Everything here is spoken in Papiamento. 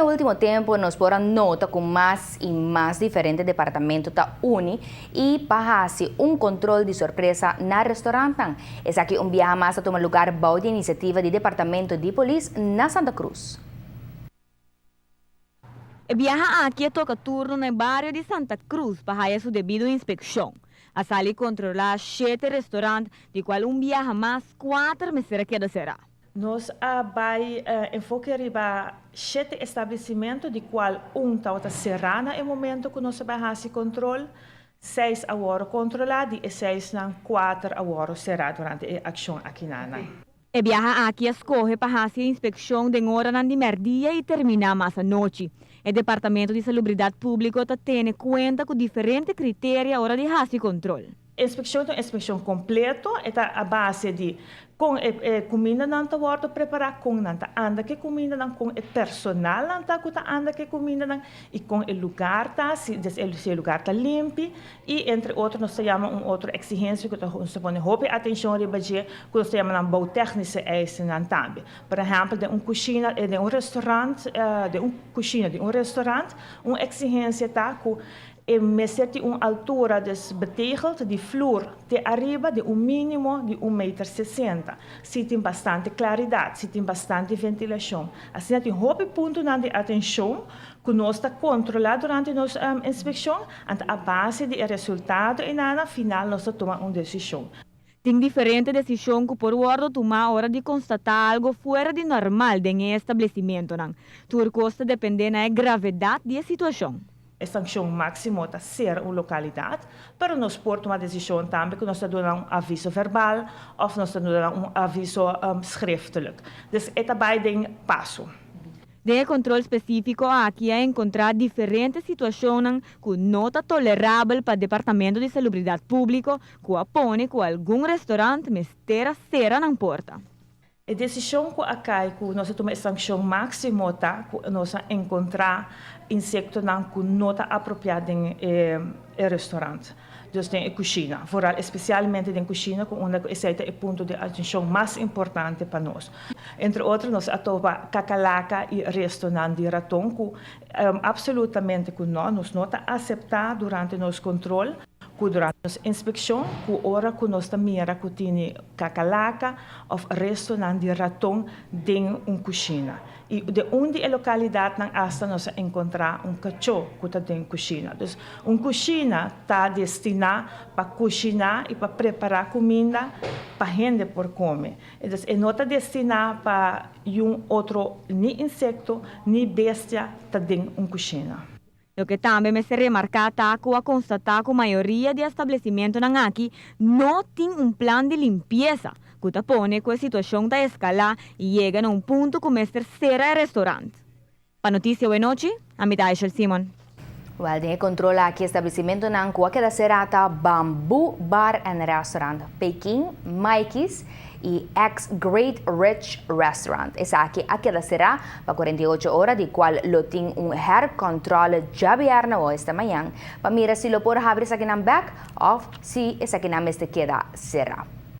Último tempo nos por a nota cu mas y mas diferente departamento ta uni y pa haci un control di sorpresa na restaurant. Esaki un biaha mas a tuma lugar bou di iniciativa di Departamento di Polis na Santa Cruz. E biaha aki a toca turno na bario di Santa Cruz pa haya su debido inspeccion. A sali controla siete restaurant, di cual un biaha mas cuater mester a keda sera. Nos a bay enfoke riba siete establecimento, di cual un tabata sera na e momento cu nos a bay haci control, seis a wordo controla, di e seis nan cuater a wordo sera durante e accion aki nan. E biaha aki a scoge pa haci inspeccion den oranan di merdia y termina mas anochi. E Departamento di Salubridad Publico ta tene cuenta cu diferente criterio ora di haci control. Inspeccion ta un inspeccion completo, ta a base di con e cuminda nan ta wordo prepara, con nan ta anda cu cuminda nan, con e personal nan ta cu ta anda cu cuminda nan y con e lugar ta, si e lugar ta limpi y, entre otro, nos ta yama un otro exigencia cu nos ta pone hopi atencion riba dje, cu nos ta yama nan bouwtechnische eisen nan tambe. Por ehempel, den un cushina, den un restaurant, den un cushina di un restaurant, un exigencia ta cu e mester tin un altura, dus betegeld, di vloer te ariba di un minimo di 1,60 meter. Si tin bastante claridad, si tin bastante ventilacion. Asina tin hopi punto di atencion cu nos ta controla durante nos inspeccion, y a base di resultado y na final nos ta tuma un decision. Tin diferente decision cu por wordo tuma ora di constata algo fuera di normal den establecimento nan. Tur cos ta depende na gravedad di e situacion. E sancion maximo ta sera un localidad, pero nos por tuma decision tambe cu nos ta duna un aviso verbal of nos ta duna un aviso schriftelijk. Dus e ta bay den paso. Den control specifico aki a encontra diferente situacion cu no ta tolerabel pa Departamento di Salubridad Publico, cu a pone cu algun restaurant mester a sera nan porta. E decision cu a cay cu nos a tuma e sancion maximo ta cu nos a encontra insectonan cu no ta apropia den e restaurant. Dus den cushina, vooral especialmente den cushina, cu unda esey ta e punto di atencion mas importante pa nos. Entre otro, nos a topa cacalaca y restonan di raton cu absolutamente cu no, nos no ta acepta durante nos control, cu durante nos inspeccion, cu ora cu nos ta mira cu tin cacalaca of restonan di raton den un cushina. Y di unda e localidad nan hasta nos a encontra un cacho cu ta den cushina. Dus un cushina ta destina pa cushina y pa prepara cuminda pa hende por come. Anto, e no ta destina pa un otro ni insecto ni bestia ta den un cushina. Loke tambe mester remarca ta cu a constata cu mayoria di establecimento nan aki no tin un plan di limpiesa, cu ta pone cu e situacion ta escala y yega na un punto cu mester sera e restaurant. Pa Noticia Awenochi, ami ta Aishel Simon. Wel, den control aki establecimento nan cu a keda sera ta Bamboo Bar and Restaurant, Peking, Mikey's y Ex Great Rich Restaurant. Esaki a keda sera pa 48 ora, di cual lo tin un hercontrole diabierna of esta mañan, pa mira si lo por habri esakinan back of si esakinan mester keda sera.